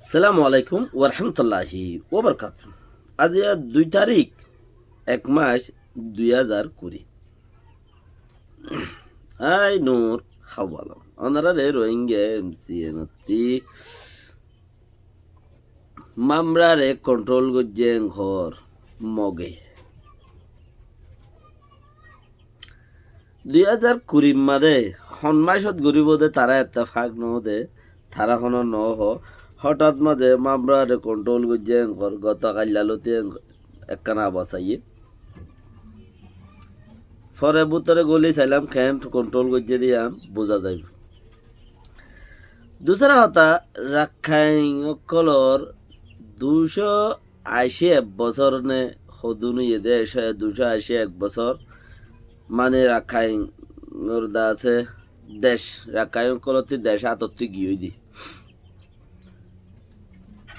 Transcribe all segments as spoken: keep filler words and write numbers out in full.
Assalamu alaikum warahmatulláhi wabarakátuhu. Aijja dui tarík, ek mac, dui házar kuri. Ai Nur, hawala. Ónarare Rohingya M C N ottú Mamrare kontrol goijjé enkor Moge. Dui házar kurir mazé hon macót goríbou dé tará ettefak noó dé, tará honó noó hoó. Hotát mazé Mamrare kontrol goijjé enkor, gotokailla lóti enk-, ekkán abas aiyé. Fore bútore goli sailám, keén kontrol goijjé dé yián buza zaibou. Dusára hotá, Rakkain ókkolor ducó ací ek bosór né hodún óiye dé, ducó ací ek bosór, mani Rakkainor dase dec, Rakkain ókkolottú dec átottú giyói dé.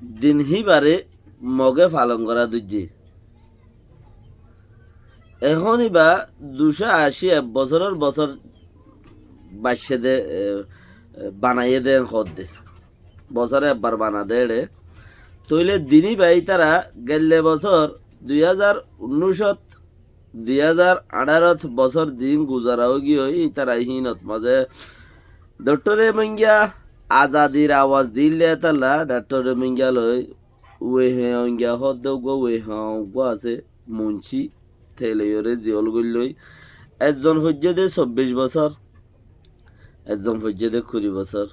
Din híbare Moge falon gorá dóijje. Ehón íba ducó ací ek bosóror bosór baiccé dé, e, e, banaiyé dé hoódde. Bosóre ekbar bana dé eçé. Tóile din íba ítara gelle bosór dui házar unnúicot, dui házar añçárot bosór din guzara óigiyoi, ítara hínot mazé Dhaktor Rohingya azadir awaz diyé tolla, Dhaktor Rohingya loi Weheng Rohingya hoódde uggúa, Weheng uggúa asé, Munci, te loiyóre ziyól goillói. Ezzon foijjé dé sobbic bosór, ezzon foijjé dé kuri bosór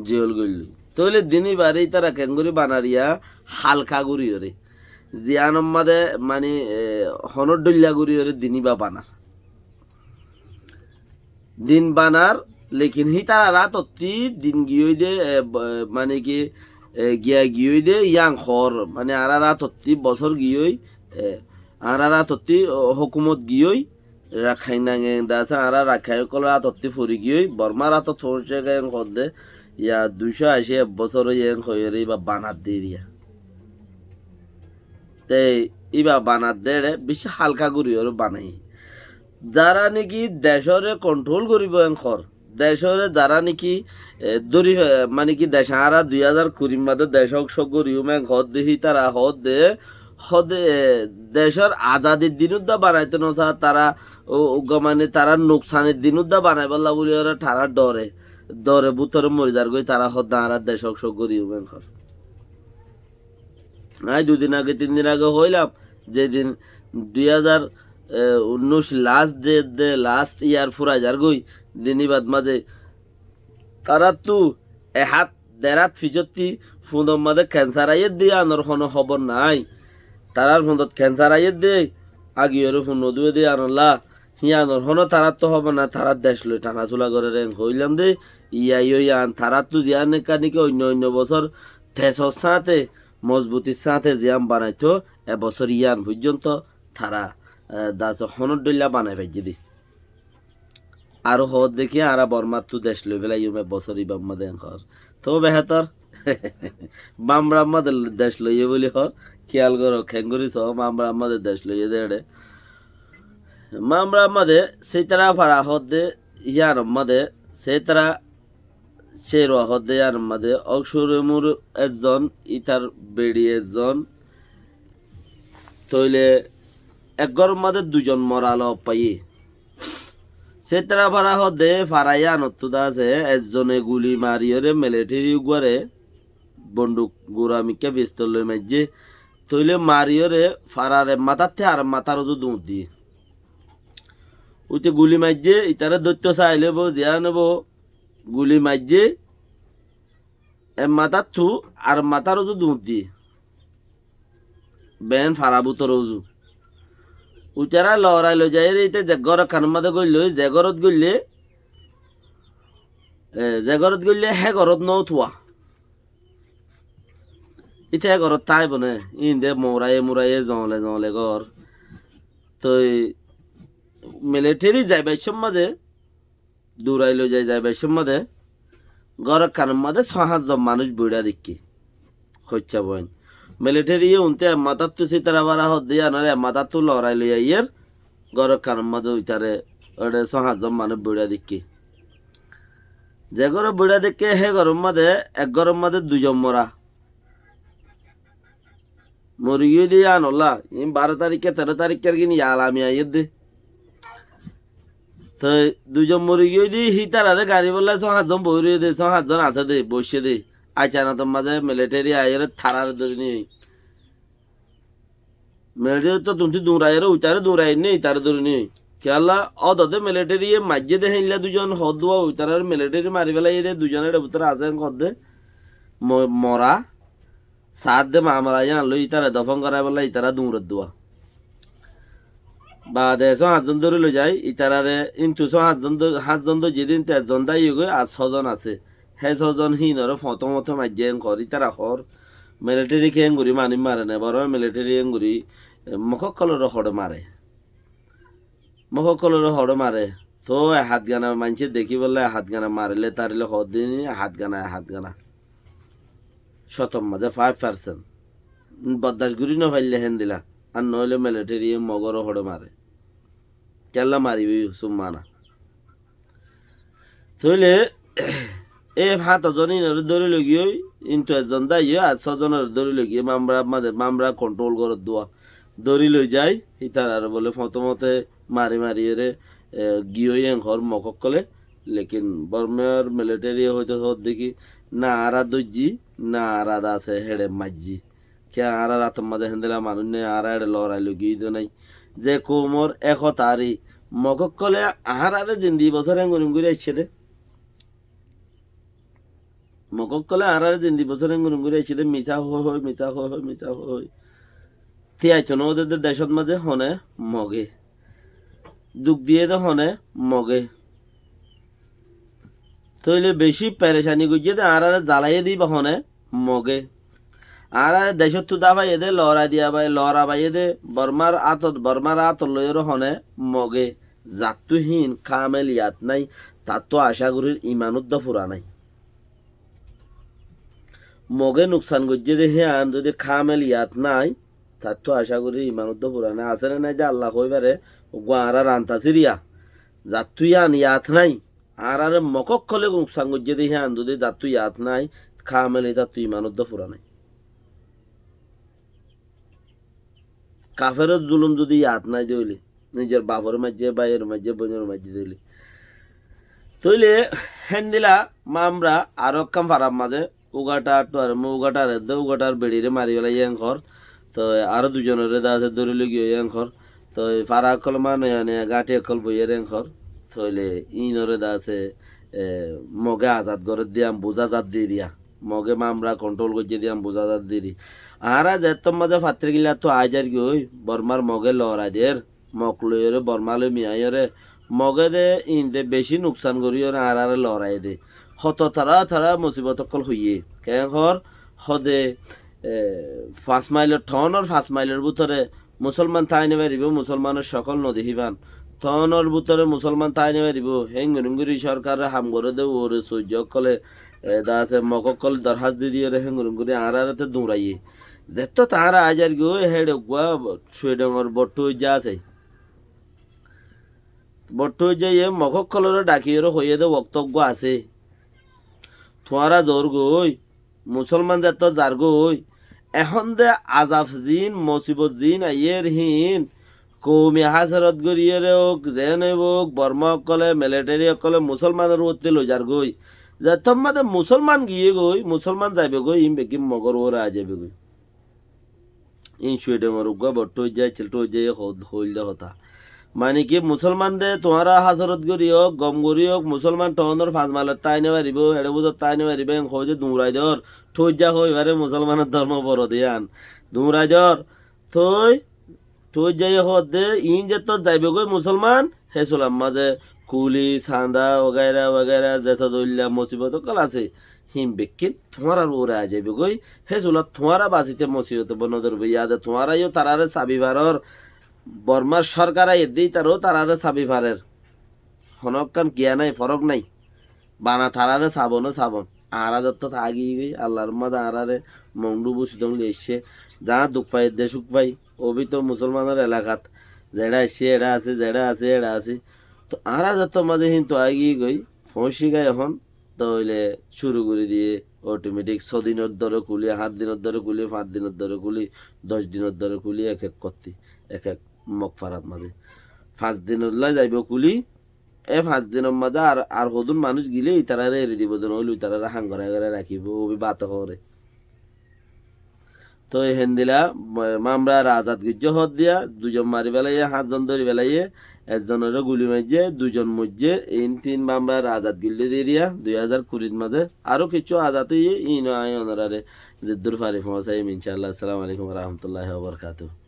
ziyól goillói. Tóile din íbare ítara keéngorí banar yián, halka goríyoré. Ziyánor mazé, mani, e, honór dhoilla goríyoré din íba banar. Din banar, lekin hítarar átottí din giyói dé, e, b-, mani ki, e, giya giyói dé, yián hoór, mani añárar átottí bosór giyói, e, añárar átottí, o, hókumot giyói, Rakkain nange dase añára Rakkain ókkolor átottí fori giyói, Bormar átot foóñsegiyói hoódde, yián ducó ací ek bosór óiye hoiyóre íba banar dé eriya. Te íba banar dé eçé bicí halka goríyoré banaiyé. Zará niki decóre kontrol goríbou enkor, decóre zará niki, e, dóri, e, mani ki dec añára dui házar kurir mazé dec ók cók goríyum enkor dé hítara hoódde, hoódde, e, decór azadir din uddá banaitó nosá tará, u-, uggúa mani tará nuksanir din uddá banaibólla bóliyoré tará dhore, dhore bútore mori zargói tará hoódde añára dec ók cók goríyum enkor. Aññí dui din age, tin din age hoóilam, ze din dui házar unnúic last dé, dé last yar furai zargói, din íbar mazé taráttu e hát, der hát fiçótti fuñdor mazé kensar aiyér dé yiánor honó hóbor nái. Tarár fuñdot kensar aiyér dé, agiyóre fuñ nodúwe dé yiánolla, yiánor honó taráttu hóbor nái, tará dec loi thanasula gorér en hoóilam dé, yíaiyó yián taráttu ziyán ekká niki oinno oinno bosór tesor sáñte, mozbutir sáñte ziyán banaitó, e bosór yián foijjonto tará, e, dase honór dhoilla banai faijjé dé. Aró hoódde ki, añára Bormáttu dec loi félaiyum e bosór íbar mazé en hoór. Toó behétor. Mamrar mazé dec loiyé bóli hoór. Kiyal goró, keéngorí soó, Mamrar mazé dec loiyé dé eçé. Mamrar mazé Sítara fara hoódde, yiánor mazé Sítara Cérua hoódde yiánor mazé Ókcuremur ezzon, ítar beçi ezzon, tóile ek góror mazé duizon mora loot faiyé. Sítara fara hoódde fara yiánottú dase ezzone guli mariyóre, militeri uggúare bonduk gura mikká fistol loi maijjé. Tóile mariyóre farare matáttu ar matár uzu duñr diyé. Uite guli maijjé, itare dóitto sailé bou, ziyán óibou, guli maijjé, e matáttu ar matár uzu duñr diyé. Beén fara bútore uzu. Uitará lorai loi zaiyóre íte ze gór ekkanor mazé góilloi, ze górot góille, e, ze górot góille hé górot nóutuwa. Íte hé górot táibo né, íinde mouraiyé mouraiyé, zoñle zoñle gór. Toi militeri zaibar cómot mazé durai loi zai, zaibar cómot mazé gór ekkanor mazé só háñtzon manúic boiçá deikké. Hoiccá boin. Militeri ye unte matáttu Sítara fara hoódde yiánore matáttu lorai loi aiyér, gór ekkanor mazé uitare, óre só háñtzon manúic boiçá deikké. Ze górot buçá deikké hé góror mazé, ek góror mazé duizon mora. Mori giyói de yíanolla, iín baró tarikká, teró tarikkár gín yalami aiyér de. Toi duizon mori giyói de, hítararé garibólla só háñtzon boói roiyé de, só háñtzon asé de, boiccé de. Aicanator mazé militeri aiyóre tarare dóri niyói. Militeri to tuñtí duñraiyóre uitaré duñrai né, itaré dóri niyói. Kiyólla, ódode militeri ye maijjé de héinla duizon hoódduwa uitararé militeri mari félaiyé de duizon éçe bútore asé hoódde mo-, mora. Saádde mamela yían loi ítare dofón goráibolla ítara duñroddúa. Baade só háñtzon dóri loi zai, ítarare, íntu só háñtzon dó-, háñtzon dóijje de íntu ezzon dáiyegói ar sózon asé. Hé sózon híinoré fotómotó maijjé en hoór, ítara hoór. Militeri keéngorí manúic mare né, boró militeri eéngorí, e, mokókkolóre hoçé mare. Mokókkolóre hoçé mare. Tóu e hát gana maincé dekíbolla e hát gana marilé tarilé hoódde e hát gana, e hát gana. Cótor mazé five percent. Boddac gorí nofaillé héndila. Ar noóile militeri e mogóre hoçé mare. Kiyólla maribói, summa na. Tóile e háñt zon ínoré dóri loi giyói, íntu ezzon dáiyoi ar sózonoré dóri loi giyói, Mamra mazé, Mamra konthról goróddua. Dóri loi zai, ítararé bóle fotómoté mari mariyóre, e, giyói en hoór mokókkolé. Lekin Bormar militeri ye hoitó hoódde ki, na añára dóijji, na añára de asé héçe maijji. Kiyá añárar átor mazé héndila manúic nái, añára éçe lorai loi giyói de nái. Ze koumor ekóta arí, mokókkolé añáráre zindi bosór héngoringori aiccé dé. Mokókkolé añáráre zindi bosór héngoringori aiccé dé, misá hoói hoói, misá hoói hoói, misá hoói hoói. Tíaito noóde de decót mazé hone, Mogé. Duk diyé de hone, Mogé. Tóile bicí perecani goijjé de, añáráre zalaiyé de íba hone, Mogé. Añáráre decóttu dáfaiyé de, lorai diya bai-, lora baiyé de, Bormar átot, Bormar átot loiyóre hone, Mogé. Zattú híin kámel yat nái, tattú acá gorír iman uddá fura nái. Mogé nuksan goijjé de híyan zodi kámel yat nái, tattú acá gorír iman uddá fura nái. Asé né nái de Alla hoói fare, uggúa añára ranta siriya. Zattú yían yat nái, añáráre mokókkolé nuksan goijjé de híyan zodi zattú yat nái, kámel itattú iman uddá fura nái. Kaferor zulum zodi yat nái de óile, nizor baforé maijjé, báiyoré maijjé, bóinoré maijjé de óile. Tóile héndila Mamra aró ekkán farar mazé Ugathar tuare, Ugathar edde Ugathar beçiré mari félaiyé en hoór. Toi aró duizonoré de asé dóri loi giyói en hoór. Toi fara ókkol ma noya noya gáñthi ókkol boiyér en hoór. Tóile íinoré de asé, e, Mogé azad gorédde yían buzá zadde eriya. Mogé Mamra konthról goijjé de yían buzá zadde eri. Añára zettót mazé fattír gílattu aái zairgói, Bormar Mogé lorai der, Mok loiyóre, Bormá loi miyaiyóre, Mogé de iín de bicí nuksan goríyoré añáráre lorai de. Hoto tará tará musibot ókkol hoiyé. Keén hoór, hóde, e, fañs mailor, thaónor fañs mailor bútore Musólman tái nofaribóu, Musólmanor cokól nodehíban. Thaónor bútore Musólman tái nofaribóu, héngoringori sórkarre ham goré de, uore soijja ókkolé, e, de asé, Mok ókkolé dorhás di diyóre héngoringori añáráre te duñraiyé. Zettót añára aái zairgói, héçe uggúa Suidhengor boththu óijja asé. Boththu óijja ye Mok ókkolóre dhakiyóre hoiyé de, uoktó uggúa asé. Tuáñra zoórgói, Musólman zettót zargói, ehón de azaf ziín, mosibot ziín aiyér híin, koumi hásarot goríyoré ók, zeén óibou ók, Bormá ókkolé, militeri ókkolé Musólmanor uottí loizargói. Zettót mazé Musólman giyégói, Musólman zaibogói, iín beggín Mogór uore aái zaibogói. Iín Suidhengor uggúa boththu óijja accíl, thu óijja ye ho-, hoóil de hotá. Mani ki, Musólman de tuáñra hásarot gorí ók, gom gorí ók, Musólman thaónor fañs mailot tái nofaribóu, eçé búzot tái nofaribóu, en hoói de duñrai dór, thu óijja hoói fare Musólmanor dórmo boro de yían. Duñrai dór, tói, thu óijja ye hoódde, iín zettót zaibogói Musólman, hé sular mazé kuli, sanda, wagaira, wagaira, zetó dóilla mosibot ókkol asé, híin bekkín tuáñrar uore aái zaibogói, hé sulat tuáñra basité mosibot nodoribóu, yade tuáñra yó taráre sabi farór, Bormár sórkar aiyédde ítaró taráre sabi farér. Honókkán giya nái, forók nái. Bana taráre sabon ó sabon. Añára zettót agiyí goi, Allar mazé añáráre Mongdu Busidong loi aiccé. Zañá duk faiyédde cúk fai, óbito Musólmanor elakat. Zeçé aiccé, eçé asé, zeçé asé, eçé asé. Tóu añára zettót mazé híntu agiyí goi, foóñici goi ehón. Tóile cúru gorí diyé, otometik só dinor dóre kúli, hát dinor dóre kúli, fañs dinor dóre kúli, doc dinor dóre kúli, ek ek kottí, ek ek mokfarat mazé. Fañs dinor lá zaibou kúli, e fañs dinor mazé ar, ar hodún manúic gilé itararé eri dibou de, noóile itararé hán gorai gorai rakibóu, óbi bát hoóre. Tói héndila, ma-, Bambrare azad goijjé hoóddiya, duizon mari félaiyé, háñtzon dóri félaiyé, ekzonoré guli maijjé, duizon moijjé, iín tin Bambrare azad goillé deriya, dui házar kurit mazé, aró kiccú azad óiye, iín ó aññí onoráre zeddúr fari foóñsaiyum, incá Allah. Assalamu alaikum wa rahmatullahi wa barakatuhu.